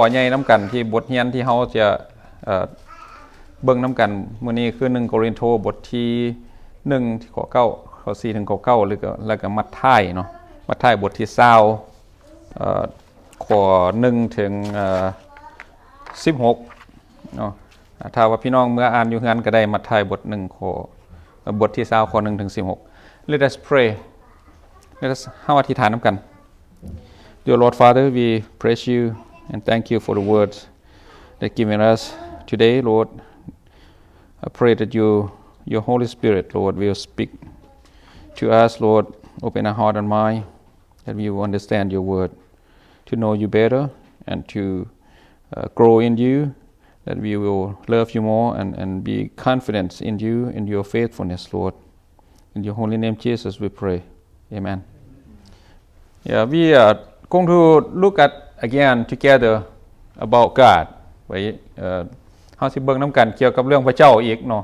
ຂໍ້ໃຫຍ່ນຳກັນ ທີ່ບົດຮຽນທີ່ເຮົາຈະ ເອີ ເບິ່ງນຳກັນມື້ນີ້ຄື ໜຶ່ງໂກລິນໂທ ບົດທີໜຶ່ງ ຂໍ້ເກົ້າ ຂໍ້ສີ່ ເຖິງຂໍ້ເກົ້າ ຫຼື ແລ້ວກໍມັດທາຍເນາະ ມັດທາຍບົດທີຊາວ ເອີ ຂໍ້ໜຶ່ງ ເຖິງ ເອີ ສິບຫົກເນາະ. ຖ້າວ່າພີ່ນ້ອງເມືອອ່ານຢູ່ເຮືອນກໍໄດ້ ມັດທາຍບົດໜຶ່ງ ຂໍ້ ບົດທີຊາວ ຂໍ້ໜຶ່ງ ເຖິງສິບຫົກ. Let us pray. Let us ເຮົາອະທິຖານນຳກັນ. Dear Lord Father, we praise you and thank you for the words that given us today, Lord. I pray that you, your Holy Spirit, Lord, will speak to us, Lord. Open our heart and mind that we will understand your word, to know you better and to, uh, grow in you, that we will love you more and, and be confident in you, in your faithfulness, Lord. In your holy name, Jesus, we pray. Amen. Yeah, we are going to look at again together about God. ໄວ້ ເອີ ເຮົາຊິເບິ່ງນຳກັນກ່ຽວກັບເລື່ອງພະເຈົ້າອີກເນາະ.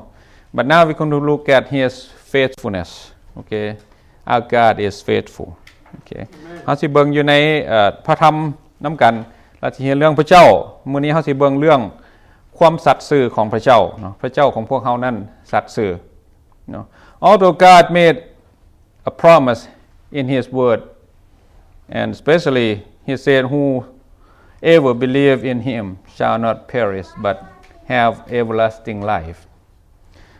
But now we're going to look at his faithfulness. Okay? Our God is faithful. Okay? ເຮົາຊິເບິ່ງຢູ່ໃນ ເອີ ພະທຳນຳກັນ ແລະ ຊິເຫັນເລື່ອງພະເຈົ້າ. ມື້ນີ້ເຮົາຊິເບິ່ງເລື່ອງຄວາມສັດຊື່ຂອງພະເຈົ້າເນາະ. ພະເຈົ້າຂອງພວກເຮົານັ້ນສັດຊື່ເນາະ. Although God made a promise in his word, and especially he said, "Whoever believe in him shall not perish but have everlasting life."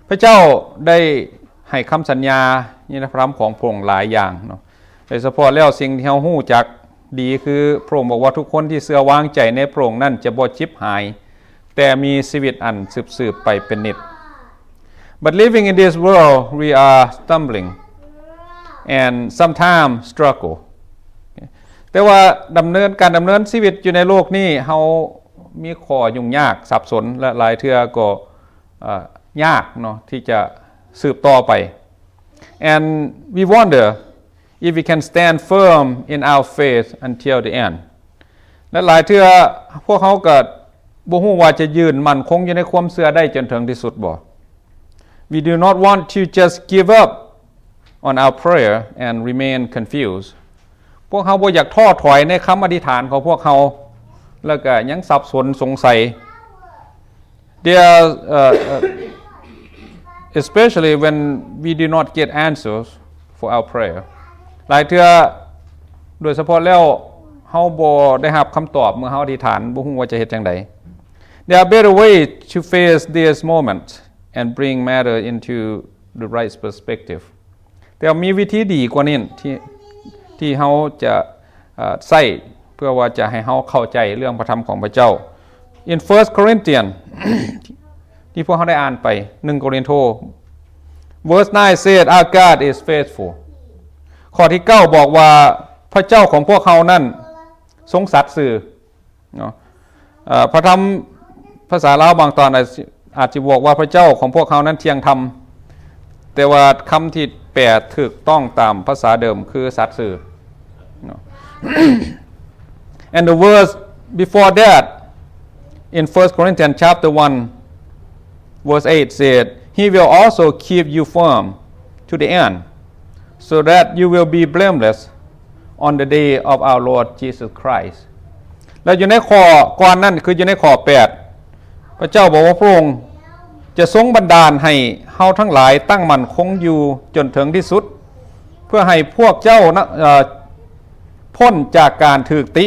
ພະເຈົ້າໄດ້ໃຫ້ຄຳສັນຍາໃນພະທຳຂອງພະອົງຫຼາຍຢ່າງເນາະ. ໂດຍສະເພາະແລ້ວສິ່ງທີ່ເຮົາຮູ້ຈັກດີຄື ພະອົງບອກວ່າ ທຸກຄົນທີ່ເຊື່ອວາງໃຈໃນພະອົງນັ້ນຈະບໍ່ເຈັບຫາຍ ແຕ່ມີຊີວິດອັນສືບໆໄປເປັນນິດ. But living in this world, we are stumbling and sometimes struggle. ແຕ່ວ່າດຳເນີນ ການດຳເນີນຊີວິດຢູ່ໃນໂລກນີ້ ເຮົາມີຂໍ້ຫຍຸ້ງຍາກສັບສົນ ແລະ ຫຼາຍເທື່ອກໍ ເອີ ຍາກເນາະ ທີ່ຈະສືບຕໍ່ໄປ. And we wonder if we can stand firm in our faith until the end. ແລະ ຫຼາຍເທື່ອພວກເຮົາກໍບໍ່ຮູ້ວ່າຈະຢືນໝັ້ນຄົງຢູ່ໃນຄວາມເຊື່ອໄດ້ຈົນເຖິງທີ່ສຸດບໍ່. We do not want to just give up on our prayer and remain confused. ພວກເຮົາບໍ່ຢາກທໍ້ຖອຍໃນຄຳອະທິຖານຂອງພວກເຮົາ ແລ້ວກໍຍັງສັບສົນສົງໄສ. There, uh, uh, especially when we do not get answers for our prayer. ຫຼາຍເທື່ອ ໂດຍສະເພາະແລ້ວ ເຮົາບໍ່ໄດ້ຮັບຄຳຕອບເມື່ອເຮົາອະທິຖານ ບໍ່ຮູ້ວ່າຈະເຮັດຈັ່ງໃດ. There are better way to face this moment and bring matter into the right perspective. ແຕ່ມີວິທີດີກວ່ານີ້ທີ່ ທີ່ເຮົາຈະ ເອີ ໃຊ້ເພື່ອວ່າຈະໃຫ້ເຮົາເຂົ້າໃຈເລື່ອງພະທຳຂອງພະເຈົ້າ. In First Corinthians ທີ່ພວກເຮົາໄດ້ອ່ານໄປ ໜຶ່ງໂກລິນໂທ verse nine said, "Our God is faithful." ຂໍ້ທີເກົ້າບອກວ່າ ພະເຈົ້າຂອງພວກເຮົານັ້ນຊົງສັດຊື່. ເນາະ ເອີ ພະທຳພາສາລາວບາງຕອນອາດ ອາດຈະບອກວ່າ ພະເຈົ້າຂອງພວກເຮົານັ້ນທ່ຽງທຳ, ແຕ່ວ່າຄຳທີ່ແປຖືກຕ້ອງຕາມພາສາເດີມຄືສັດຊື່ເນາະ. And the verse before that in First Corinthians chapter one verse eight said, "He will also keep you firm to the end, so that you will be blameless on the day of our Lord Jesus Christ." ແລະ ຢູ່ໃນຂໍ້ກ່ອນນັ້ນ ຄືຢູ່ໃນຂໍ້ແປດ ພະເຈົ້າບອກວ່າ ພະອົງຈະຊົງບັນດານໃຫ້ເຮົາທັງຫຼາຍຕັ້ງໝັ້ນຄົງຢູ່ຈົນເຖິງທີ່ສຸດ ເພື່ອໃຫ້ພວກເຈົ້ານະ ເອີ ພົ້ນຈາກການຖືກຕິ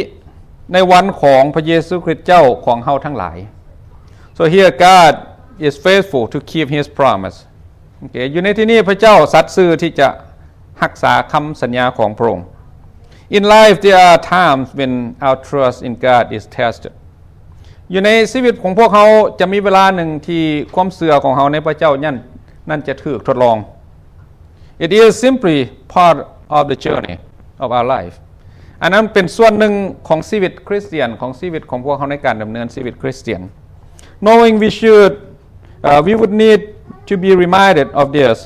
ໃນວັນຂອງພະເຢຊູຄຣິດເຈົ້າຂອງເຮົາທັງຫຼາຍ. So here God is faithful to keep his promise. ໂອເຄ ຢູ່ໃນທີ່ນີ້ພະເຈົ້າສັດຊື່ທີ່ຈະຮັກສາຄຳສັນຍາຂອງພະອົງ. In life, there are times when our trust in God is tested. ຢູ່ໃນຊີວິດຂອງພວກເຮົາຈະມີເວລາໜຶ່ງທີ່ຄວາມເຊື່ອຂອງເຮົາໃນພະເຈົ້ານັ້ນ ນັ້ນຈະຖືກທົດລອງ. It is simply part of the journey of our life. ອັນນັ້ນເປັນສ່ວນໜຶ່ງຂອງຊີວິດຄຣິສຕຽນ ຂອງຊີວິດຂອງພວກເຮົາໃນການດຳເນີນຊີວິດຄຣິສຕຽນ. Knowing we should, uh, we would need to be reminded of this.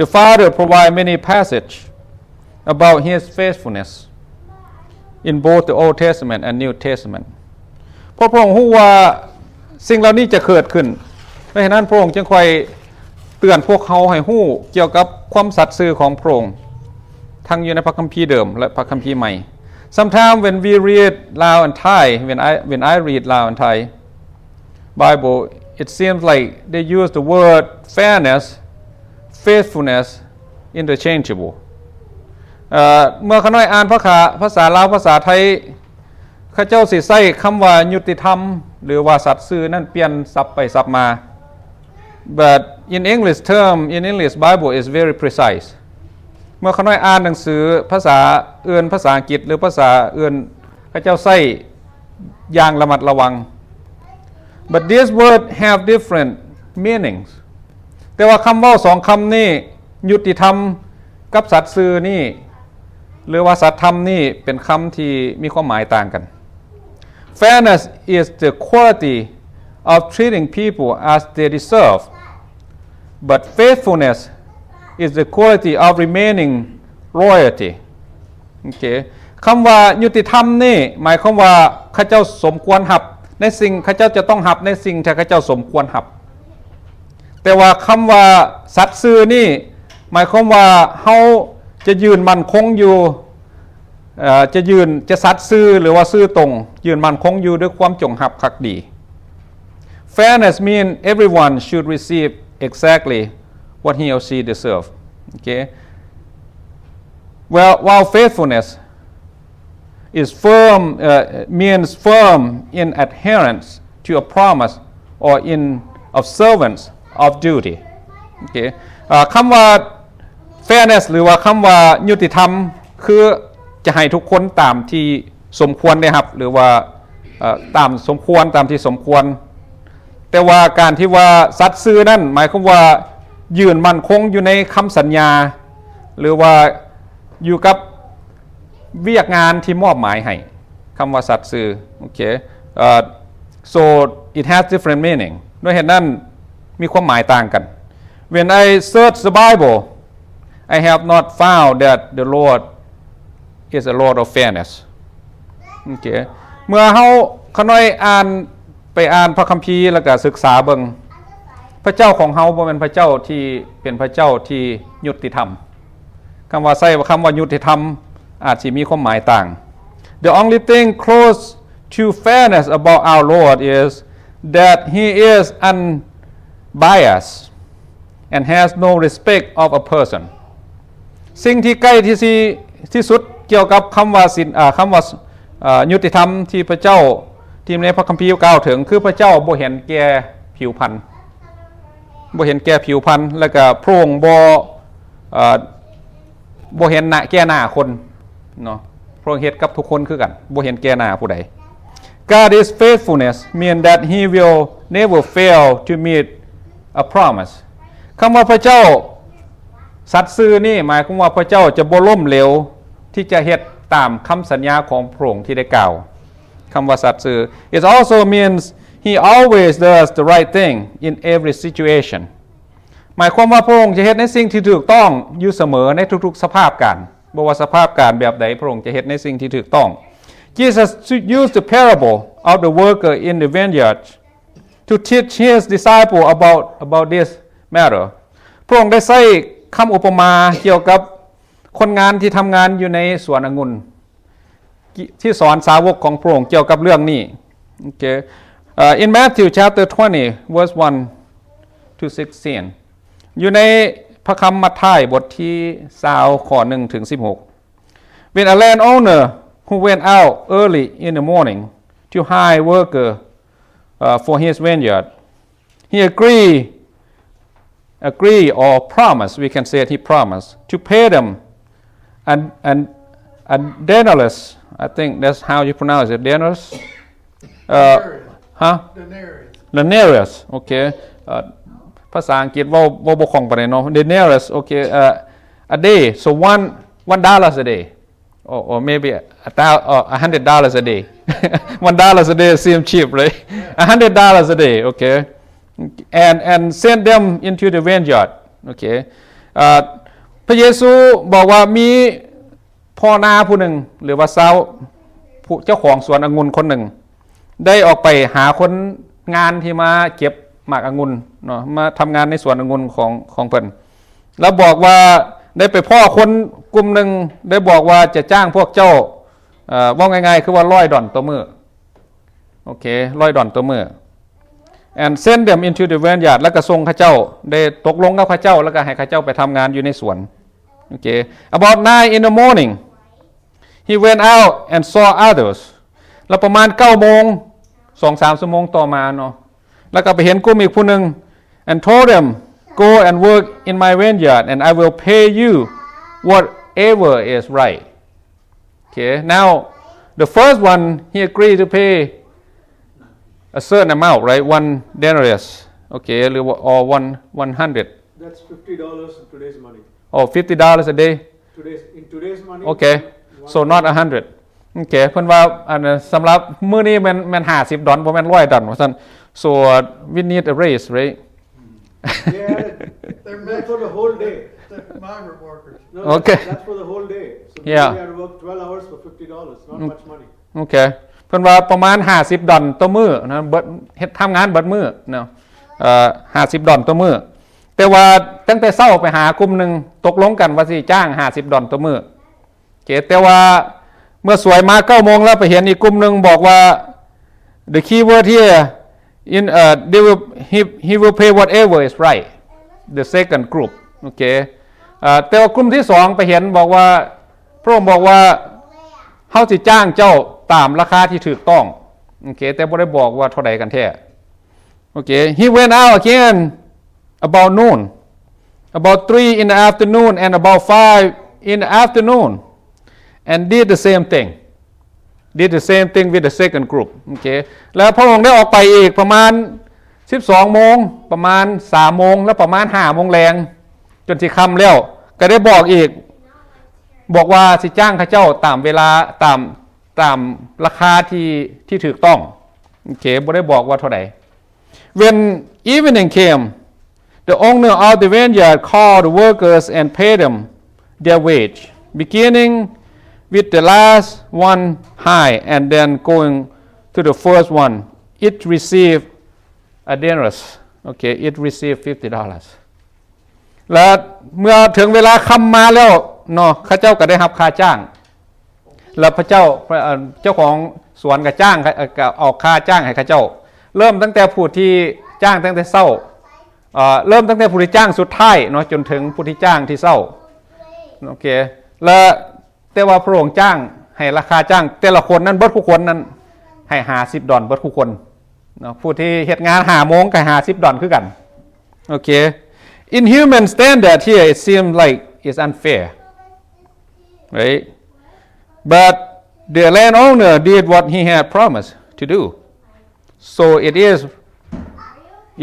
The Father provide many passage about his faithfulness in both the Old Testament and New Testament. ເພາະພະອົງຮູ້ວ່າສິ່ງເຫຼົ່ານີ້ຈະເກີດຂຶ້ນ, ດັ່ງນັ້ນພະອົງຈຶ່ງຄ່ອຍເຕືອນພວກເຮົາໃຫ້ຮູ້ກ່ຽວກັບຄວາມສັດຊື່ຂອງພະອົງ ທັງຢູ່ໃນພະຄຳພີເດີມ ແລະ ພະຄຳພີໃໝ່. Sometimes when we read Lao and Thai, when I, when I read Lao and Thai Bible, it seems like they use the word fairness, faithfulness interchangeable. ເອີ ເມື່ອຂ້ານ້ອຍອ່ານພາສາ ພາສາລາວ ພາສາໄທ ເຂົາເຈົ້າຊິໃຊ້ຄຳວ່າຍຸຕິທຳ ຫຼືວ່າສັດຊື່ນັ້ນປ່ຽນສັບໄປສັບມາ. But in English term, in English Bible is very precise. ເມື່ອຂ້ານ້ອຍອ່ານໜັງສືພາສາອື່ນ ພາສາອັງກິດ ຫຼືພາສາອື່ນ ເຂົາເຈົ້າໃຊ້ຢ່າງລະມັດລະວັງ. But these words have different meanings. ແຕ່ວ່າຄຳເວົ້າສອງຄຳນີ້ ຍຸຕິທຳກັບສັດຊື່ນີ້ ຫຼືວ່າສັດທຳນີ້ ເປັນຄຳທີ່ມີຄວາມໝາຍຕ່າງກັນ. Fairness is the quality of treating people as they deserve, but faithfulness is the quality of remaining loyalty. ໂອເຄ ຄຳວ່າຍຸຕິທຳນີ້ ໝາຍຄວາມວ່າເຂົາເຈົ້າສົມຄວນຮັບໃນສິ່ງ ເຂົາເຈົ້າຈະຕ້ອງຮັບໃນສິ່ງທີ່ເຂົາເຈົ້າສົມຄວນຮັບ. ແຕ່ວ່າຄຳວ່າສັດຊື່ນີ້ ໝາຍຄວາມວ່າເຮົາຈະຢືນໝັ້ນຄົງຢູ່ ເອີ ຈະຢືນ ຈະສັດຊື່ ຫຼືວ່າຊື່ຕົງ ຢືນໝັ້ນຄົງຢູ່ດ້ວຍຄວາມຈົງຮັບພັກດີ. Fairness means everyone should receive exactly what he or she deserve. ໂອເຄ Well, while faithfulness is firm, uh, means firm in adherence to a promise or in observance of duty. ໂອເຄ ເອີ ຄຳວ່າ fairness ຫຼືວ່າຄຳວ່າຍຸຕິທຳ ຄືຈະໃຫ້ທຸກຄົນຕາມທີ່ສົມຄວນໄດ້ຮັບ ຫຼືວ່າ ເອີ ຕາມສົມຄວນ ຕາມທີ່ສົມຄວນ. ແຕ່ວ່າການທີ່ວ່າສັດຊື່ນັ້ນ ໝາຍຄວາມວ່າຢືນໝັ້ນຄົງຢູ່ໃນຄຳສັນຍາ ຫຼືວ່າຢູ່ກັບວຽກງານທີ່ມອບໝາຍໃຫ້. ຄຳວ່າສັດຊື່ ໂອເຄ ເອີ so it has different meaning. ດ້ວຍເຫດນັ້ນ ມີຄວາມໝາຍຕ່າງກັນ. When I search the Bible, I have not found that the Lord is a Lord of fairness. ໂອເຄ ເມື່ອເຮົາ ຂ້ານ້ອຍອ່ານ ໄປອ່ານພະຄຳພີ ແລ້ວກະສຶກສາເບິ່ງ ພະເຈົ້າຂອງເຮົາບໍ່ແມ່ນພະເຈົ້າທີ່ເປັນພະເຈົ້າທີ່ຍຸຕິທຳ. ຄຳວ່າ ໃຊ້ຄຳວ່າຍຸຕິທຳ ອາດຊິມີຄວາມໝາຍຕ່າງ. The only thing close to fairness about our Lord is that he is unbiased and has no respect of a person. ສິ່ງທີ່ໃກ້ທີ່ຊິ ທີ່ສຸດກ່ຽວກັບຄຳວ່າສິນ ເອີ ຄຳວ່າ ເອີ ຍຸຕິທຳທີ່ພະເຈົ້າ ທີ່ໃນພະຄຳພີກ່າວເຖິງ ຄືພະເຈົ້າບໍ່ເຫັນແກ່ຜິວພັນ ບໍ່ເຫັນແກ່ຜິວພັນ ແລ້ວກະພະອົງບໍ່ ເອີ ບໍ່ເຫັນໜ້າແກ່ໜ້າຄົນເນາະ ພະອົງເຮັດກັບທຸກຄົນຄືກັນ ບໍ່ເຫັນແກ່ໜ້າຜູ້ໃດ. God's faithfulness mean that he will never fail to meet a promise. ຄຳວ່າພະເຈົ້າສັດຊື່ນີ້ ໝາຍຄວາມວ່າພະເຈົ້າຈະບໍ່ລົ້ມເຫຼວທີ່ຈະເຮັດຕາມຄຳສັນຍາຂອງພະອົງທີ່ໄດ້ກ່າວ. ຄຳວ່າສັດຊື່ it also means he always does the right thing in every situation. ໝາຍຄວາມວ່າພະອົງຈະເຮັດໃນສິ່ງທີ່ຖືກຕ້ອງຢູ່ສະເໝີໃນທຸກໆສະພາບການ. ບໍ່ວ່າສະພາບການແບບໃດ ພະອົງຈະເຮັດໃນສິ່ງທີ່ຖືກຕ້ອງ. Jesus used the parable of the worker in the vineyard to teach his disciple about, about this matter. ພະອົງໄດ້ໃຊ້ຄຳອຸປະມາກ່ຽວກັບຄົນງານທີ່ທຳງານຢູ່ໃນສວນອະງຸ່ນ ທີ່ສອນສາວົກຂອງພະອົງກ່ຽວກັບເລື່ອງນີ້. ໂອເຄ ເອີ in Matthew chapter twenty, verse one to sixteen. ຢູ່ໃນພະຄຳມັດທາຍ ບົດທີຊາວ ຂໍ້ໜຶ່ງເຖິງສິບຫົກ. When a landowner who went out early in the morning to hire worker, uh, for his vineyard, he agree, agree or promise, we can say he promised to pay them an, an, a denarius. I think that's how you pronounce it, denarius. Uh, denarius. Huh? Denarius. Denarius. Okay. ເອີ ພາສາອັງກິດເວົ້າ ເວົ້າບໍ່ຄ່ອງປານໃດເນາະ. Denarius. Okay. Uh, a day. So one, one dollars a day. Or, or maybe a thou-, or a hundred dollars a day. One dollars a day seem cheap, right? A hundred dollars a day, okay. And, and send them into the vineyard, okay. ເອີ ພະເຢຊູບອກວ່າມີພໍ່ນາຜູ້ໜຶ່ງ ຫຼືວ່າຊາວ ຜູ້ເຈົ້າຂອງສວນອະງຸ່ນຄົນໜຶ່ງ ໄດ້ອອກໄປຫາຄົນງານທີ່ມາເກັບໝາກອະງຸ່ນເນາະ ມາທຳງານໃນສວນອະງຸ່ນຂອງ ຂອງເພິ່ນ ແລ້ວບອກວ່າ ໄດ້ໄປພໍ້ຄົນກຸ່ມໜຶ່ງ ໄດ້ບອກວ່າຈະຈ້າງພວກເຈົ້າ ເອີ ເວົ້າງ່າຍໆ ຄືວ່າຮ້ອຍດອນຕໍ່ມື້. ໂອເຄ ຮ້ອຍດອນຕໍ່ມື້. And send them into the vineyard ແລ້ວກໍສົ່ງເຂົາເຈົ້າ ໄດ້ຕົກລົງກັບເຂົາເຈົ້າ ແລ້ວກໍໃຫ້ເຂົາເຈົ້າໄປທຳງານຢູ່ໃນສວນ. ໂອເຄ About nine in the morning, he went out and saw others. ແລ້ວປະມານເກົ້າໂມງ ສອງສາມຊົ່ວໂມງຕໍ່ມາເນາະ ແລ້ວກໍໄປເຫັນກຸ່ມອີກຜູ້ໜຶ່ງ and told them, "Go and work in my vineyard, and I will pay you whatever is right." Okay, now the first one, he agreed to pay a certain amount, right? One denarius, okay, ຫຼືວ່າ or one, one hundred. That's fifty dollars in today's money. Oh, fifty dollars a day. Today's, in today's money, okay, so not a hundred. ໂອເຄ ເພິ່ນວ່າ ອັນ ສຳລັບມື້ນີ້ແມ່ນ ແມ່ນຫ້າສິບດອນ ບໍ່ແມ່ນຮ້ອຍດອນ ວ່າຊັ້ນ. So, uh, we need a raise, right? Yeah, they're meant for the whole day. They're migrant workers. No, okay. That's for the whole day. So yeah, they had to work twelve hours for fifty dollars, not much money. ໂອເຄ ເພິ່ນວ່າປະມານຫ້າສິບດອນຕໍ່ມື້ນະ ເບິດ ເຮັດ ທຳງານເບິດມື້ເນາະ ເອີ ຫ້າສິບດອນຕໍ່ມື້. ແຕ່ວ່າຕັ້ງແຕ່ເຊົ້າໄປຫາກຸ່ມໜຶ່ງ ຕົກລົງກັນວ່າຊິຈ້າງຫ້າສິບດອນຕໍ່ມື້. ໂອເຄ ແຕ່ວ່າເມື່ອສວຍມາເກົ້າໂມງແລ້ວ ໄປເຫັນອີກກຸ່ມໜຶ່ງບອກວ່າ the key word here in, uh, they will, he, he will pay whatever is right, the second group. ໂອເຄ ເອີ ແຕ່ວ່າກຸ່ມທີສອງໄປເຫັນບອກວ່າ ພະອົງບອກວ່າ ເຮົາຊິຈ້າງເຈົ້າຕາມລາຄາທີ່ຖືກຕ້ອງ. ໂອເຄ ແຕ່ບໍ່ໄດ້ບອກວ່າເທົ່າໃດກັນແທ້. Okay, he went out again about noon, about three in the afternoon and about five in the afternoon, and did the same thing. Did the same thing with the second group. Okay, ແລ້ວພະອົງໄດ້ອອກໄປອີກປະມານສິບສອງໂມງ ປະມານສາມໂມງ ແລະປະມານຫ້າໂມງແລງ ຈົນຊິຄ່ຳແລ້ວ ກໍໄດ້ບອກອີກ ບອກວ່າຊິຈ້າງເຂົາເຈົ້າຕາມເວລາ ຕາມ ຕາມລາຄາທີ່ ທີ່ຖືກຕ້ອງ. ໂອເຄ ບໍ່ໄດ້ບອກວ່າເທົ່າໃດ. When evening came, the owner of the vineyard called the workers and paid them their wage, beginning with the last one high and then going to the first one. Each received a denarius. Okay, each received fifty dollars. ແລະເມື່ອເຖິງເວລາຄ່ຳມາແລ້ວເນາະ ເຂົາເຈົ້າກໍໄດ້ຮັບຄ່າຈ້າງ ແລະພະເຈົ້າ ເອີ ເຈົ້າຂອງສວນກໍຈ້າງ ເອີ ກໍອອກຄ່າຈ້າງໃຫ້ເຂົາເຈົ້າ ເລີ່ມຕັ້ງແຕ່ຜູ້ທີ່ຈ້າງຕັ້ງແຕ່ເຊົ້າ ເອີ ເລີ່ມຕັ້ງແຕ່ຜູ້ທີ່ຈ້າງສຸດທ້າຍເນາະ ຈົນເຖິງຜູ້ທີ່ຈ້າງທີ່ເຊົ້າ. ໂອເຄ ແລະ ແຕ່ວ່າພະອົງຈ້າງໃຫ້ລາຄາຈ້າງແຕ່ລະຄົນນັ້ນ ເບິດຄູ່ຄົນນັ້ນ ໃຫ້ຫ້າສິບດອນເບິດຄູ່ຄົນເນາະ ຜູ້ທີ່ເຮັດງານຫ້າໂມງກໍຫ້າສິບດອນຄືກັນ. ໂອເຄ In human standard here, it seems like it's unfair, right? But the landowner did what he had promised to do. So it is,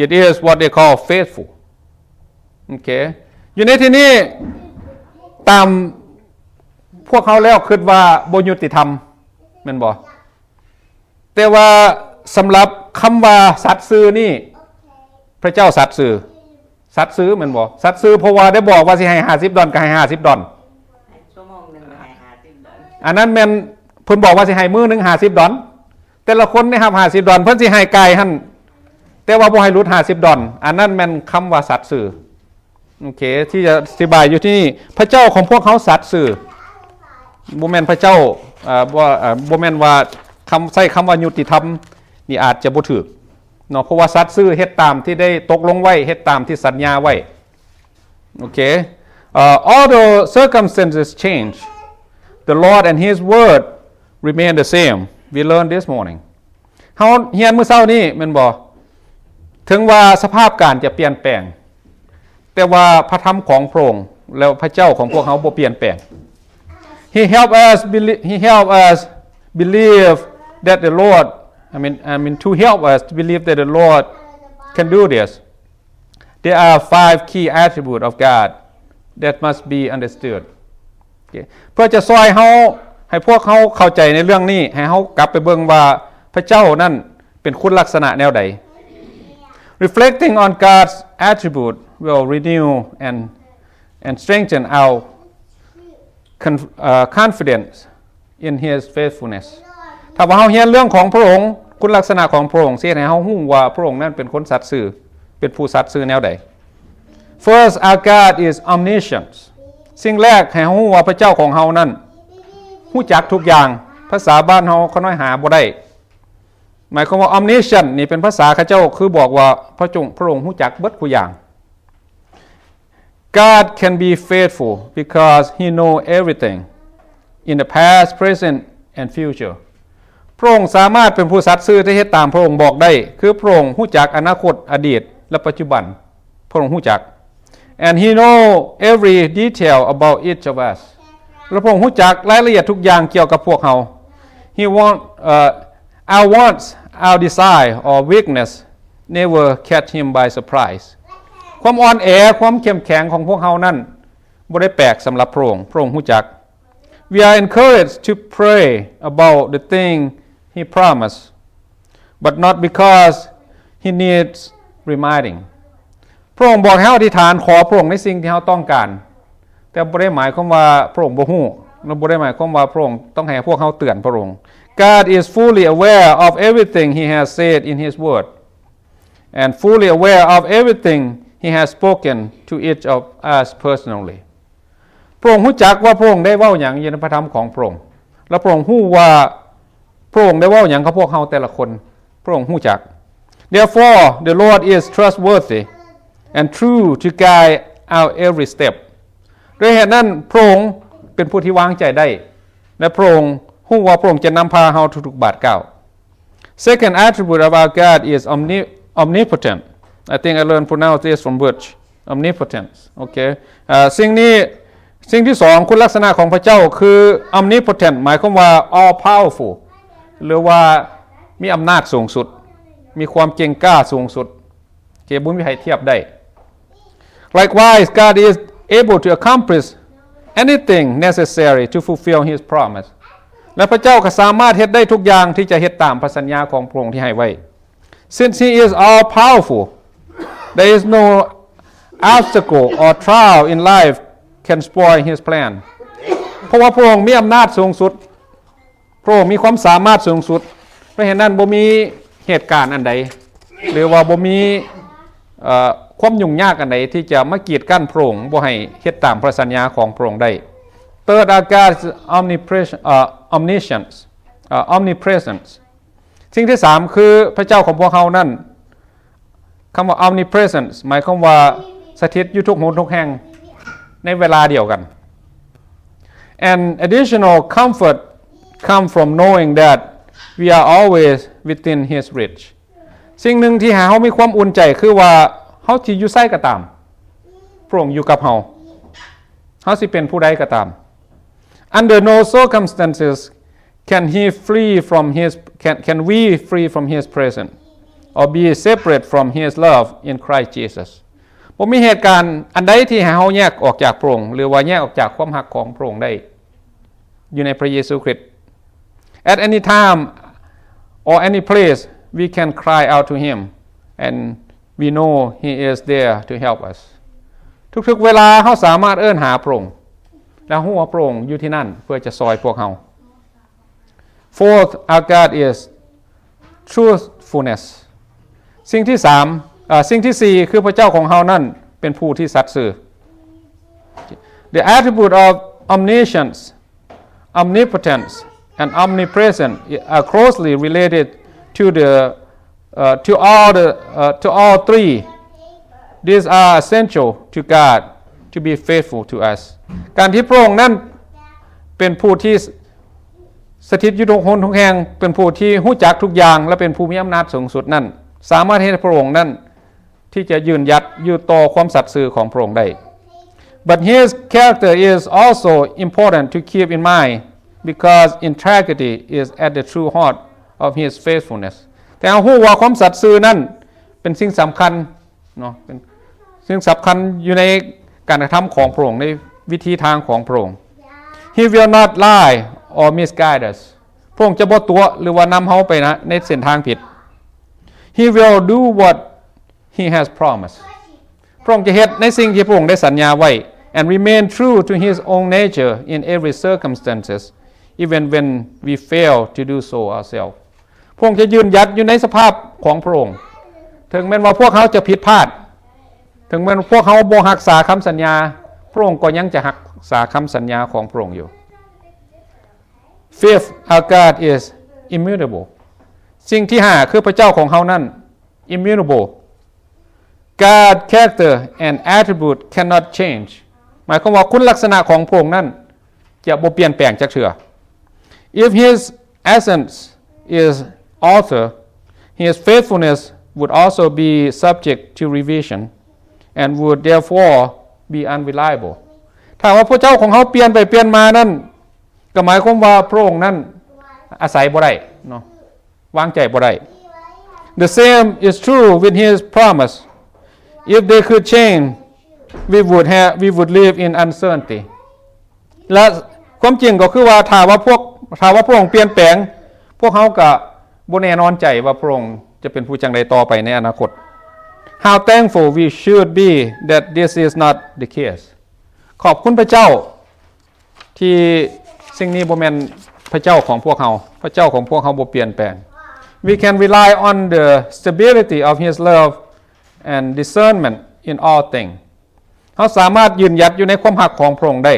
it is what they call faithful. ໂອເຄ ຢູ່ໃນທີ່ນີ້ ຕາມພວກເຮົາແລ້ວຄິດວ່າບໍ່ຍຸຕິທຳ ແມ່ນບໍ່? ແຕ່ວ່າສຳລັບຄຳວ່າສັດຊື່ນີ້ ພະເຈົ້າສັດຊື່ ສັດຊື່ແມ່ນບໍ່? ສັດຊື່ ເພາະວ່າໄດ້ບອກວ່າຊິໃຫ້ຫ້າສິບດອນ ກໍໃຫ້ຫ້າສິບດອນ. ຊົ່ວໂມງໜຶ່ງໃຫ້ຫ້າສິບດອນ ອັນນັ້ນແມ່ນເພິ່ນບອກວ່າຊິໃຫ້ມື້ໜຶ່ງຫ້າສິບດອນ ແຕ່ລະຄົນໄດ້ຮັບຫ້າສິບດອນ ເພິ່ນຊິໃຫ້ກາຍຫັ້ນ ແຕ່ວ່າບໍ່ໃຫ້ຫຼຸດຫ້າສິບດອນ. ອັນນັ້ນແມ່ນຄຳວ່າສັດຊື່. ໂອເຄ ທີ່ຈະອະທິບາຍຢູ່ທີ່ນີ້ ພະເຈົ້າຂອງພວກເຮົາສັດຊື່ ບໍ່ແມ່ນພະເຈົ້າ ເອີ ບໍ່ ເອີ ບໍ່ແມ່ນວ່າຄຳ ໃຊ້ຄຳວ່າຍຸຕິທຳນີ້ອາດຈະບໍ່ຖືກເນາະ ເພາະວ່າສັດຊື່ເຮັດຕາມທີ່ໄດ້ຕົກລົງໄວ້ ເຮັດຕາມທີ່ສັນຍາໄວ້. ໂອເຄ Uh, although circumstances change, the Lord and His word remain the same. We learned this morning. ເຮົາຮຽນມື້ເຊົ້ານີ້ແມ່ນບໍ່? ເຖິງວ່າສະພາບການຈະປ່ຽນແປງ ແຕ່ວ່າພະທຳຂອງພະອົງ ແລະ ພະເຈົ້າຂອງພວກເຮົາບໍ່ປ່ຽນແປງ. He help us belie- He help us believe that the Lord, I mean, I mean, to help us believe that the Lord can do this, there are five key attributes of God that must be understood. ໂອເຄ ເພື່ອຈະຊ່ອຍເຮົາ ໃຫ້ພວກເຮົາເຂົ້າໃຈໃນເລື່ອງນີ້ ໃຫ້ເຮົາກັບໄປເບິ່ງວ່າພະເຈົ້ານັ້ນ ເປັນຄຸນລັກສະນະແນວໃດ? Reflecting on God's attribute will renew and, and strengthen our con- uh, confidence in His faithfulness. ຖ້າວ່າເຮົາຮຽນເລື່ອງຂອງພະອົງ ຄຸນລັກສະນະຂອງພະອົງ ຊິເຮັດໃຫ້ເຮົາຮູ້ວ່າພະອົງນັ້ນເປັນຄົນສັດຊື່ ເປັນຜູ້ສັດຊື່ແນວໃດ? First, our God is omniscient. ສິ່ງແລກໃຫ້ເຮົາຮູ້ວ່າພະເຈົ້າຂອງເຮົານັ້ນຮູ້ຈັກທຸກຢ່າງ. ພ ພາສາບ້ານເຮົາຂ້ານ້ອຍຫາບໍ່ໄດ້. ໝາຍຄວາມວ່າ omniscient ນີ້ເປັນພາສາເຂົາເຈົ້າ ຄືບອກວ່າພະອົງ ພະອົງຮູ້ຈັກເບິດທຸກຢ່າງ. God can be faithful because he know everything in the past, present and future. ພະອົງສາມາດເປັນຜູ້ສັດຊື່ທີ່ເຮັດຕາມພະອົງບອກໄດ້ ຄືພະອົງຮູ້ຈັກອະນາຄົດ, ອະດີດ ແລະ ປັດຈຸບັນ. ພະອົງຮູ້ຈັກ and he know every detail about each of us. ແລະ ພະອົງຮູ້ຈັກລາຍລະອຽດທຸກຢ່າງກ່ຽວກັບພວກເຮົາ. He want, uh, our wants, our desire or weakness never catch him by surprise. ຄວາມອ່ອນແອ, ຄວາມເຂັ້ມແຂງຂອງພວກເຮົານັ້ນ ບໍ່ໄດ້ແປກສຳລັບພະອົງ, ພະອົງຮູ້ຈັກ. We are encouraged to pray about the thing he promised, but not because he needs reminding. ພະອົງບອກໃຫ້ເຮົາອະທິຖານຂໍພະອົງໃນສິ່ງທີ່ເຮົາຕ້ອງການ, ແຕ່ບໍ່ໄດ້ໝາຍຄວາມວ່າພະອົງບໍ່ຮູ້ ແລະ ບໍ່ໄດ້ໝາຍຄວາມວ່າພະອົງຕ້ອງໃຫ້ພວກເຮົາເຕືອນພະອົງ. God is fully aware of everything he has said in his word and fully aware of everything he has spoken to each of us personally. ພະອົງຮູ້ຈັກວ່າພະອົງໄດ້ເວົ້າຫຍັງຢູ່ໃນພະທຳຂອງພະອົງ ແລະ ພະອົງຮູ້ວ່າພະອົງໄດ້ເວົ້າຫຍັງກັບພວກເຮົາແຕ່ລະຄົນ. ພະອົງຮູ້ຈັກ. Therefore, the Lord is trustworthy and true to guide our every step. ດ້ວຍເຫດນັ້ນ ພະອົງເປັນຜູ້ທີ່ວາງໃຈໄດ້ ແລະ ພະອົງຮູ້ວ່າພະອົງຈະນຳພາເຮົາທຸກໆບາດກ້າວ. Second attribute of our God is omni-, omnipotent. I think I learned pronounce this from Butch. Omnipotence. ໂອເຄ ເອີ ສິ່ງນີ້ ສິ່ງທີສອງ ຄຸນລັກສະນະຂອງພະເຈົ້າຄື omnipotent ໝາຍຄວາມວ່າ all powerful ຫຼືວ່າມີອຳນາດສູງສຸດ, ມີຄວາມເກັ່ງກ້າສູງສຸດ. ໂອເຄ ບໍ່ມີໃຜທຽບໄດ້. Likewise, God is able to accomplish anything necessary to fulfill his promise. ແລະ ພະເຈົ້າກໍສາມາດເຮັດໄດ້ທຸກຢ່າງທີ່ຈະເຮັດຕາມພະສັນຍາຂອງພະອົງທີ່ໃຫ້ໄວ້. Since he is all powerful, there is no obstacle or trial in life can spoil his plan. ເພາະວ່າພະອົງມີອຳນາດສູງສຸດ, ພະອົງມີຄວາມສາມາດສູງສຸດ, ເພາະເຫດນັ້ນບໍ່ມີເຫດການອັນໃດ ຫຼືວ່າບໍ່ມີ ເອີ ຄວາມຫຍຸ້ງຍາກອັນໃດທີ່ຈະມາກີດກັ້ນພະອົງບໍ່ໃຫ້ເຮັດຕາມພະສັນຍາຂອງພະອົງໄດ້. Third, our God's omnipres-, ເອີ omniscience, ເອີ omnipresence. ສິ່ງທີສາມ ຄືພະເຈົ້າຂອງພວກເຮົານັ້ນ ຄຳວ່າ omnipresence ໝາຍຄວາມວ່າສະຖິດຢູ່ທຸກຫົນທຸກແຫ່ງໃນເວລາດຽວກັນ. An additional comfort come from knowing that we are always within his reach. ສິ່ງໜຶ່ງທີ່ໃຫ້ເຮົາມີຄວາມອຸ່ນໃຈຄືວ່າ ເຮົາຊິຢູ່ໃສກໍຕາມ ພະອົງຢູ່ກັບເຮົາ, ເຮົາຊິເປັນຜູ້ໃດກໍຕາມ. Under no circumstances can he free from his, can, can we free from his presence or be separate from his love in Christ Jesus. ບໍ່ມີເຫດການອັນໃດທີ່ໃຫ້ເຮົາແຍກອອກຈາກພະອົງ ຫຼືວ່າແຍກອອກຈາກຄວາມຮັກຂອງພະອົງໄດ້ ຢູ່ໃນພະເຢຊູຄຣິດ. At any time or any place, we can cry out to him and we know he is there to help us. ທຸກໆເວລາເຮົາສາມາດເອີ້ນຫາພະອົງ ແລະ ເຮົາຮູ້ວ່າພະອົງຢູ່ທີ່ນັ້ນເພື່ອຈະຊ່ອຍພວກເຮົາ. Fourth, our God is truthfulness. ສິ່ງທີສາມ ເອີ ສິ່ງທີສີ່ ຄືພະເຈົ້າຂອງເຮົານັ້ນເປັນຜູ້ທີ່ສັດຊື່. The attribute of omniscience, omnipotence and omnipresence are closely related to the, uh, to all the, uh, to all three. These are essential to God to be faithful to us. ການທີ່ພະອົງນັ້ນເປັນຜູ້ທີ່ສະຖິດຢູ່ທຸກຫົນທຸກແຫ່ງ, ເປັນຜູ້ທີ່ຮູ້ຈັກທຸກຢ່າງ ແລະ ເປັນຜູ້ມີອຳນາດສູງສຸດນັ້ນ ສາມາດເຮັດໃຫ້ພະອົງນັ້ນ ທີ່ຈະຢືນຢັດຢູ່ຕໍ່ຄວາມສັດຊື່ຂອງພະອົງໄດ້. But his character is also important to keep in mind, because integrity is at the true heart of his faithfulness. ແຕ່ເຮົາຮູ້ວ່າຄວາມສັດຊື່ນັ້ນເປັນສິ່ງສຳຄັນເນາະ, ເປັນສິ່ງສຳຄັນຢູ່ໃນການກະທຳຂອງພະອົງ, ໃນວິທີທາງຂອງພະອົງ. He will not lie or misguide us. ພະອົງຈະບໍ່ຕົວະ ຫຼືວ່ານຳເຮົາໄປນະ ໃນເສັ້ນທາງຜິດ. He will do what he has promised. ພະອົງຈະເຮັດໃນສິ່ງທີ່ພະອົງໄດ້ສັນຍາໄວ້ and remain true to his own nature in every circumstances, even when we fail to do so ourselves. ພະອົງຈະຢືນຢັດຢູ່ໃນສະພາບຂອງພະອົງ ເຖິງແມ່ນວ່າພວກເຮົາຈະຜິດພາດ, ເຖິງແມ່ນພວກເຮົາບໍ່ຮັກສາຄຳສັນຍາ, ພະອົງກໍຍັງຈະຮັກສາຄຳສັນຍາຂອງພະອົງຢູ່. Fifth, our God is immutable. ສິ່ງທີຫ້າ ຄືພະເຈົ້າຂອງເຮົານັ້ນ immutable. God character and attribute cannot change. ໝາຍຄວາມວ່າຄຸນລັກສະນະຂອງພະອົງນັ້ນຈະບໍ່ປ່ຽນແປງຈັກເທື່ອ. If his essence is altered, his faithfulness would also be subject to revision and would therefore be unreliable. ຖ້າວ່າພະເຈົ້າຂອງເຮົາປ່ຽນໄປປ່ຽນມານັ້ນ ກໍໝາຍຄວາມວ່າພະອົງນັ້ນອາໄສບໍ່ໄດ້ເນາະ ວາງໃຈບໍ່ໄດ້. The same is true with his promise. If they could change, we would have, we would live in uncertainty. ແລະ ຄວາມຈິງກໍຄືວ່າ ຖ້າວ່າພວກ ຖ້າວ່າພະອົງປ່ຽນແປງ ພວກເຮົາກໍບໍ່ແນ່ນອນໃຈວ່າພະອົງຈະເປັນຜູ້ຈັ່ງໃດຕໍ່ໄປໃນອະນາຄົດ. How thankful we should be that this is not the case. ຂອບຄຸນພະເຈົ້າ ທີ່ສິ່ງນີ້ບໍ່ແມ່ນພະເຈົ້າຂອງພວກເຮົາ. ພະເຈົ້າຂອງພວກເຮົາບໍ່ປ່ຽນແປງ. We can rely on the stability of his love and discernment in all things. ເຮົາສາມາດຢືນຢັດຢູ່ໃນຄວາມຮັກຂອງພະອົງໄດ້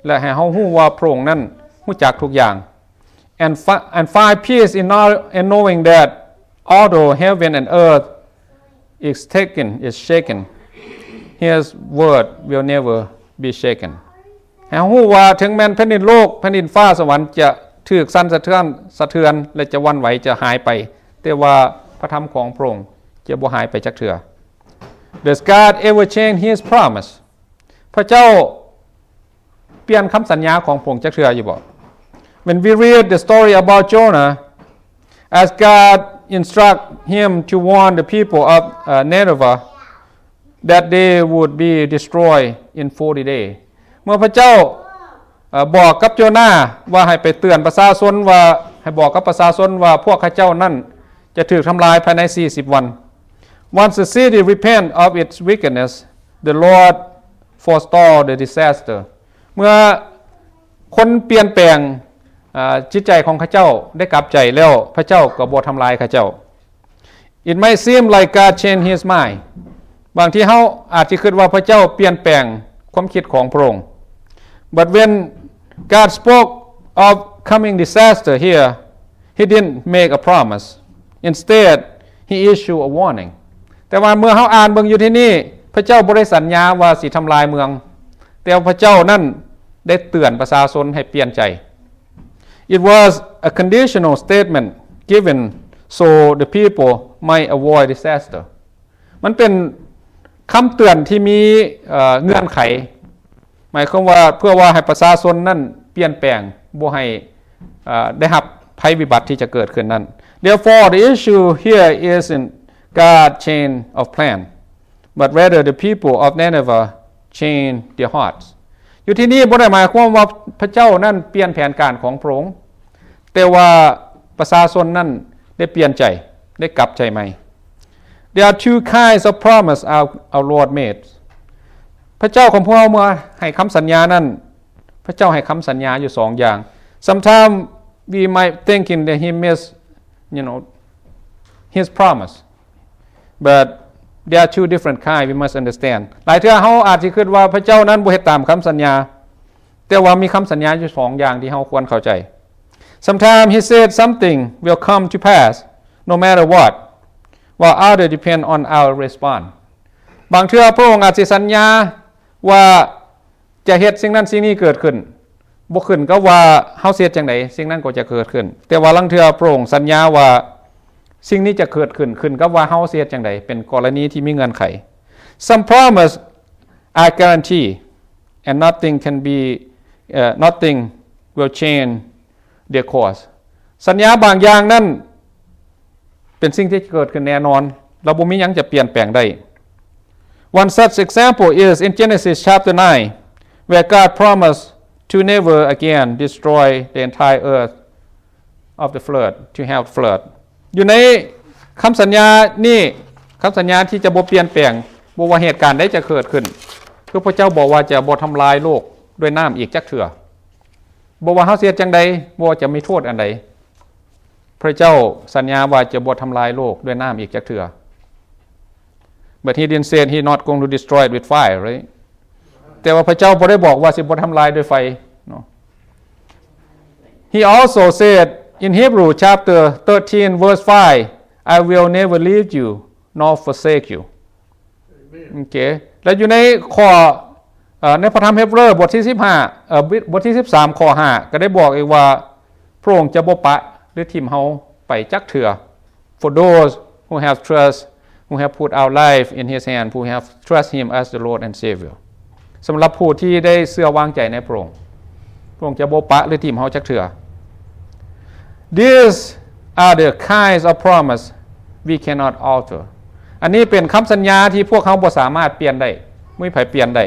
ແລະ ໃຫ້ເຮົາຮູ້ວ່າພະອົງນັ້ນຮູ້ຈັກທຸກຢ່າງ. And fi-, and find peace in know-, in knowing that although heaven and earth is taken, is shaken, his word will never be shaken. ໃຫ້ເຮົາຮູ້ວ່າເຖິງແມ່ນແຜ່ນດິນໂລກ ແຜ່ນດິນຟ້າສະຫວັນຈະຖືກສັ່ນສະເທືອນ ສະເທືອນ ແລະ ຈະຫວັ່ນໄຫວ ຈະຫາຍໄປ, ແຕ່ວ່າພະທຳຂອງພະອົງຈະບໍ່ຫາຍໄປຈັກເທື່ອ. Does God ever change his promise? ພະເຈົ້າປ່ຽນຄຳສັນຍາຂອງພະອົງຈັກເທື່ອຢູ່ບໍ່? When we read the story about Jonah, as God instruct him to warn the people of, uh, Nineveh that they would be destroyed in forty days. ເມື່ອພະເຈົ້າ ເອີ ບອກກັບໂຈນາວ່າໃຫ້ໄປເຕືອນປະຊາຊົນວ່າ ໃຫ້ບອກກັບປະຊາຊົນວ່າພວກເຂົາເຈົ້ານັ້ນຈະຖືກທຳລາຍພາຍໃນສີ່ສິບວັນ. Once the city repent of its wickedness, the Lord forestall the disaster. ເມື່ອຄົນປ່ຽນແປງ ອາ ຈິດໃຈຂອງເຂົາເຈົ້າໄດ້ກັບໃຈແລ້ວ ພະເຈົ້າກໍບໍ່ທຳລາຍເຂົາເຈົ້າ. It might seem like God changed his mind. ບາງທີເຮົາອາດຈະຄິດວ່າພະເຈົ້າປ່ຽນແປງຄວາມຄິດຂອງພະອົງ. But when God spoke of coming disaster here, he didn't make a promise. Instead, he issued a warning. ແຕ່ວ່າເມື່ອເຮົາອ່ານເບິ່ງຢູ່ທີ່ນີ້ ພະເຈົ້າບໍ່ໄດ້ສັນຍາວ່າຊິທຳລາຍເມືອງ, ແຕ່ວ່າພະເຈົ້ານັ້ນໄດ້ເຕືອນປະຊາຊົນໃຫ້ປ່ຽນໃຈ. It was a conditional statement given so the people might avoid disaster. ມັນເປັນຄຳເຕືອນທີ່ມີ ເອີ ເງື່ອນໄຂ ໝາຍຄວາມວ່າເພື່ອວ່າໃຫ້ປະຊາຊົນນັ້ນປ່ຽນແປງ ບໍ່ໃຫ້ ເອີ ໄດ້ຮັບໄພວິບັດທີ່ຈະເກີດຂຶ້ນນັ້ນ. Therefore, the issue here isn't God change of plan, but rather the people of Nineveh change their hearts. ຢູ່ທີ່ນີ້ບໍ່ໄດ້ໝາຍຄວາມວ່າພະເຈົ້ານັ້ນປ່ຽນແຜນການຂອງພະອົງ, ແຕ່ວ່າປະຊາຊົນນັ້ນໄດ້ປ່ຽນໃຈ, ໄດ້ກັບໃຈໃໝ່. There are two kinds of promise our, our Lord made. ພະເຈົ້າຂອງພວກເຮົາເມື່ອໃຫ້ຄຳສັນຍານັ້ນ, ພະເຈົ້າໃຫ້ຄຳສັນຍາຢູ່ສອງຢ່າງ. Sometimes we might thinking that he missed, you know, his promise. But there are two different kind we must understand. ຫຼາຍເທື່ອເຮົາອາດຊິຄິດວ່າພະເຈົ້ານັ້ນບໍ່ເຮັດຕາມຄຳສັນຍາ, ແຕ່ວ່າມີຄຳສັນຍາຢູ່ສອງຢ່າງທີ່ເຮົາຄວນເຂົ້າໃຈ. Sometimes he said something will come to pass no matter what, while other depend on our response. ບາງເທື່ອພະອົງອາດຊິສັນຍາວ່າ ຈະເຮັດສິ່ງນັ້ນສິ່ງນີ້ເກີດຂຶ້ນ, ບໍ່ຂຶ້ນກັບວ່າເຮົາຊິເຮັດຈັ່ງໃດ ສິ່ງນັ້ນກໍຈະເກີດຂຶ້ນ. ແຕ່ວ່າລາງເທື່ອພະອົງສັນຍາວ່າສິ່ງນີ້ຈະເກີດຂຶ້ນ, ຂຶ້ນກັບວ່າເຮົາຊິເຮັດຈັ່ງໃດ, ເປັນກໍລະນີທີ່ມີເງື່ອນໄຂ. Some promise are guarantee and nothing can be, uh, nothing will change their course. ສັນຍາບາງຢ່າງນັ້ນເປັນສິ່ງທີ່ເກີດຂຶ້ນແນ່ນອນ, ແລະ ບໍ່ມີຫຍັງຈະປ່ຽນແປງໄດ້. One such example is in Genesis chapter nine, where God promised to never again destroy the entire earth of the flood, to have flood. ຢູ່ໃນຄຳສັນຍານີ້, ຄຳສັນຍາທີ່ຈະບໍ່ປ່ຽນແປງ, ບໍ່ວ່າເຫດການໃດຈະເກີດຂຶ້ນ, ຄືພະເຈົ້າບອກວ່າຈະບໍ່ທຳລາຍໂລກດ້ວຍນ້ຳອີກຈັກເທື່ອ. ບໍ່ວ່າເຮົາຊິເຮັດຈັ່ງໃດ, ບໍ່ວ່າຈະມີໂທດອັນໃດ, ພະເຈົ້າສັນຍາວ່າຈະບໍ່ທຳລາຍໂລກດ້ວຍນ້ຳອີກຈັກເທື່ອ. But he didn't say he not going to destroy it with fire, right? ແຕ່ວ່າພະເຈົ້າບໍ່ໄດ້ບອກວ່າຊິບໍ່ທຳລາຍດ້ວຍໄຟເນາະ. He also said in Hebrew chapter thirteen verse five, "I will never leave you nor forsake you." ໂອເຄ ແລະຢູ່ໃນຂໍ້ ເອີ ໃນພະທຳເຮັບເຣີ ບົດທີສິບຫ້າ ເອີ ບົດທີສິບສາມ ຂໍ້ຫ້າ ກໍໄດ້ບອກອີກວ່າ ພະອົງຈະບໍ່ປະ ຫຼື ຖິ້ມເຮົາໄປຈັກເທື່ອ. For those who have trust, who have put our life in His hand, who have trust Him as the Lord and Savior. ສຳລັບຜູ້ທີ່ໄດ້ເຊື່ອວາງໃຈໃນພະອົງ ພະອົງຈະບໍ່ປະ ຫຼື ຖິ້ມເຮົາຈັກເທື່ອ. These are the kinds of promise we cannot alter. ອັນນີ້ເປັນຄຳສັນຍາທີ່ພວກເຮົາບໍ່ສາມາດປ່ຽນໄດ້, ບໍ່ມີໃຜປ່ຽນໄດ້.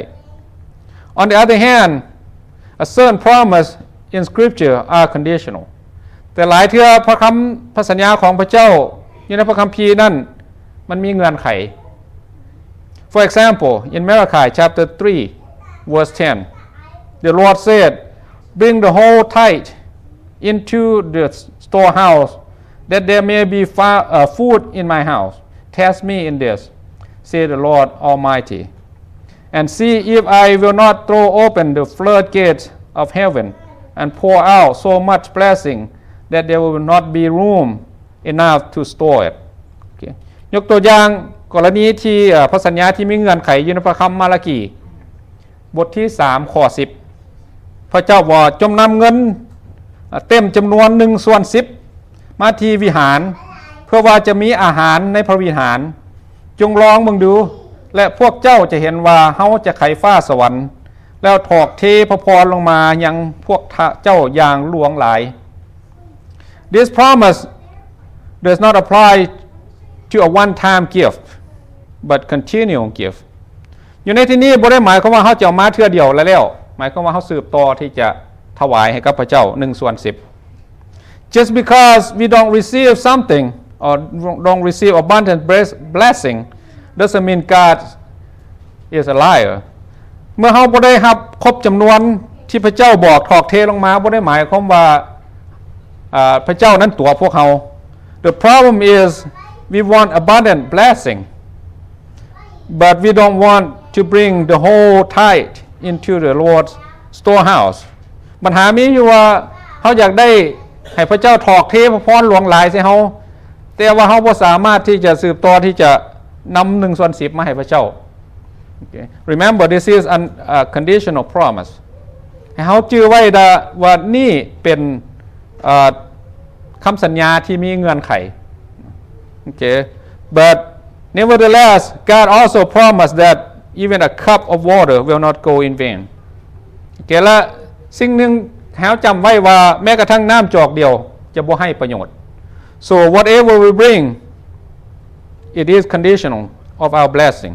On the other hand, a certain promise in Scripture are conditional. ແຕ່ຫຼາຍເທື່ອພະຄຳ ພະສັນຍາຂອງພະເຈົ້າຢູ່ໃນພະຄຳພີນັ້ນ ມັນມີເງື່ອນໄຂ. For example, in Malachi chapter three, verse ten, the Lord said, "Bring the whole tithe into the storehouse, that there may be fa-, uh, food in my house. Test me in this, says the Lord Almighty, and see if I will not throw open the floodgates of heaven and pour out so much blessing that there will not be room enough to store it." ໂອເຄ ຍົກຕົວຢ່າງກໍລະນີທີ່ ເອີ ພະສັນຍາທີ່ມີເງື່ອນໄຂຢູ່ໃນພະຄຳມາລາກີ ບົດທີສາມ ຂໍ້ສິບ ພະເຈົ້າວ່າ ຈົ່ງນຳເງິນ ເອີ ເຕັມຈຳນວນໜຶ່ງສ່ວນສິບ ມາທີ່ວິຫານ ເພື່ອວ່າຈະມີອາຫານໃນພະວິຫານ. ຈົ່ງລອງເບິ່ງດູ ແລະ ພວກເຈົ້າຈະເຫັນວ່າເຮົາຈະໄຂຟ້າສະຫວັນ ແລ້ວຖອກເທພະພອນລົງມາຍັງພວກເຈົ້າຢ່າງຫຼວງຫຼາຍ. This promise does not apply to a one-time gift, but continual gift. ຢູ່ໃນທີ່ນີ້ບໍ່ໄດ້ໝາຍຄວາມວ່າເຮົາຈະເອົາມາເທື່ອດຽວແລ້ວແລ້ວ, ໝາຍຄວາມວ່າເຮົາສືບຕໍ່ທີ່ຈະຖວາຍໃຫ້ກັບພະເຈົ້າໜຶ່ງສ່ວນສິບ. Just because we don't receive something or don't receive abundant bless-, blessing doesn't mean God is a liar. ເມື່ອເຮົາບໍ່ໄດ້ຮັບຄົບຈຳນວນທີ່ພະເຈົ້າບອກຖອກເທລົງມາ ບໍ່ໄດ້ໝາຍຄວາມວ່າ ເອີ ພະເຈົ້ານັ້ນຕົວະພວກເຮົາ. The problem is we want abundant blessing, but we don't want to bring the whole tithe into the Lord's storehouse. ບັນຫາມີຢູ່ວ່າ ເຮົາຢາກໄດ້ໃຫ້ພະເຈົ້າຖອກເທພະພອນຫຼວງຫຼາຍໃສ່ເຮົາ, ແຕ່ວ່າເຮົາບໍ່ສາມາດທີ່ຈະສືບຕໍ່ທີ່ຈະນຳໜຶ່ງສ່ວນສິບມາໃຫ້ພະເຈົ້າ. ໂອເຄ Remember, this is an, a conditional promise. ໃຫ້ເຮົາຈື່ໄວ້ວ່ານີ້ເປັນ ເອີ ຄຳສັນຍາທີ່ມີເງື່ອນໄຂ. ໂອເຄ But nevertheless, God also promised that even a cup of water will not go in vain. ໂອເຄ ແລະ ສິ່ງໜຶ່ງໃຫ້ເຮົາຈຳໄວ້ວ່າ ແມ້ກະທັ່ງນ້ຳຈອກດຽວຈະບໍ່ໄຮ້ປະໂຫຍດ. So whatever we bring, it is conditional of our blessing.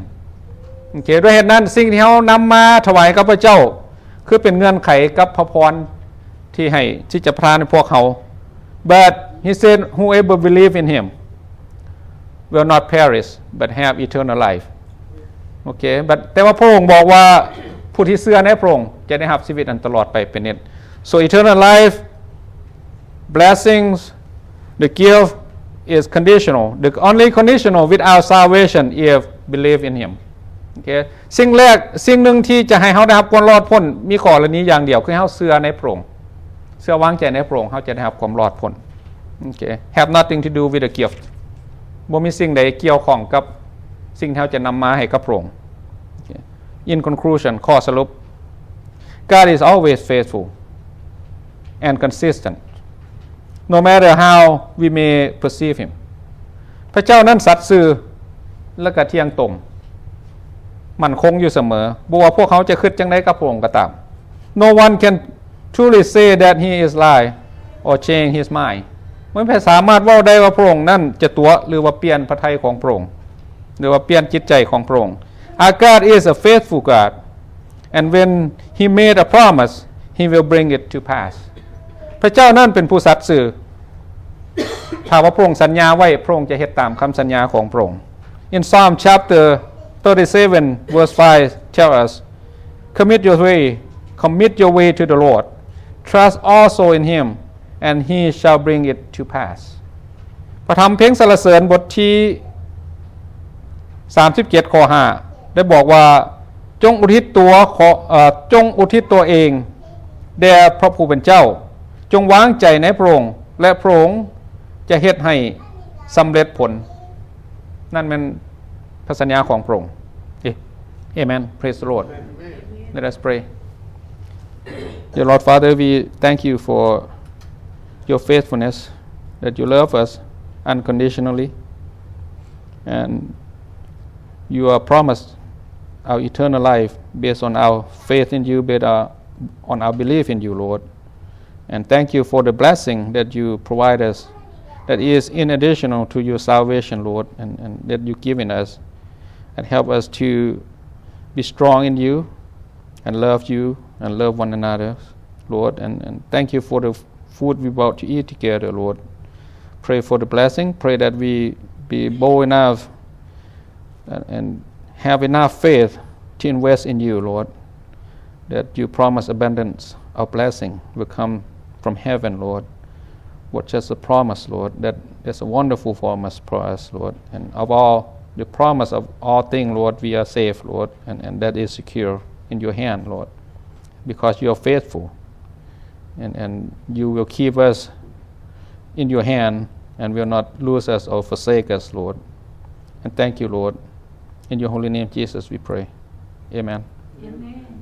ໂອເຄ ດ້ວຍເຫດນັ້ນ ສິ່ງທີ່ເຮົານຳມາຖວາຍກັບພະເຈົ້າ ຄືເປັນເງື່ອນໄຂກັບພະພອນທີ່ໃຫ້ ທີ່ຈະປະທານໃຫ້ພວກເຮົາ. But he said, "Whoever believe in him will not perish, but have eternal life." ໂອເຄ but ແຕ່ວ່າພະອົງບອກວ່າ ຜູ້ທີ່ເຊື່ອໃນພະອົງຈະໄດ້ຮັບຊີວິດອັນຕະຫຼອດໄປເປັນນິດ. So eternal life, blessings, the gift is conditional. The only conditional with our salvation is believe in him. ໂອເຄ ສິ່ງແລກ ສິ່ງໜຶ່ງທີ່ຈະໃຫ້ເຮົາໄດ້ຮັບຄວາມລອດພົ້ນ ມີກໍລະນີຢ່າງດຽວ ຄືເຮົາເຊື່ອໃນພະອົງ, ເຊື່ອວາງໃຈໃນພະອົງ ເຮົາຈະໄດ້ຮັບຄວາມລອດພົ້ນ. ໂອເຄ Have nothing to do with the gift. ບໍ່ມີສິ່ງໃດກ່ຽວຂ້ອງກັບສິ່ງທີ່ເຮົາຈະນຳມາໃຫ້ກັບພະອົງ. ໂອເຄ In conclusion, ຂໍ້ສະຫຼຸບ God is always faithful and consistent, no matter how we may perceive him. ພະເຈົ້ານັ້ນສັດຊື່ ແລະ ກະທ່ຽງຕົງ ໝັ້ນຄົງຢູ່ສະເໝີ ບໍ່ວ່າພວກເຮົາຈະຄິດຈັ່ງໃດກັບພະອົງກໍຕາມ. No one can truly say that he is lie or change his mind. ບໍ່ມີໃຜສາມາດເວົ້າໄດ້ວ່າພະອົງນັ້ນຈະຕົວະ ຫຼືວ່າປ່ຽນພະໄທຂອງພະອົງ ຫຼືວ່າປ່ຽນຈິດໃຈຂອງພະອົງ. Our God is a faithful God, and when he made a promise, he will bring it to pass. ພະເຈົ້ານັ້ນເປັນຜູ້ສັດຊື່. ຖ້າວ່າພະອົງສັນຍາໄວ້ ພະອົງຈະເຮັດຕາມຄຳສັນຍາຂອງພະອົງ. In Psalm chapter thirty-seven, verse five tell us, "Commit your way, commit your way to the Lord. Trust also in him, and he shall bring it to pass." ພະທຳເພງສັນລະເສີນບົດທີສາມສິບເຈັດ ຂໍ້ຫ້າ ໄດ້ບອກວ່າ ຈົ່ງອຸທິດຕົວ ຂໍ ເອີ ຈົ່ງອຸທິດຕົວເອງແດ່ພະຜູ້ເປັນເຈົ້າ ຈົ່ງວາງໃຈໃນພະອົງ ແລະ ພະອົງຈະເຮັດໃຫ້ສຳເລັດຜົນ. ນັ້ນແມ່ນພະສັນຍາຂອງພະອົງ. ເອ Amen. Praise the Lord. Let us pray. Dear Lord Father, we thank you for your faithfulness, that you love us unconditionally, and you are promised our eternal life based on our faith in you, based on our belief in you, Lord. And thank you for the blessing that you provide us, that is in additional to your salvation, Lord, and, and that you've given us, and help us to be strong in you and love you and love one another, Lord. And, and thank you for the food we about to eat together, Lord. Pray for the blessing. Pray that we be bold enough and, and have enough faith to invest in you, Lord, that you promise abundance of blessing will come from heaven, Lord. What just a promise, Lord, that is a wonderful promise for us, Lord. And of all the promise of all things, Lord, we are safe, Lord, and, and that is secure in your hand, Lord, because you are faithful. And, and you will keep us in your hand and will not lose us or forsake us, Lord. And thank you, Lord. In your holy name, Jesus, we pray. Amen. Amen.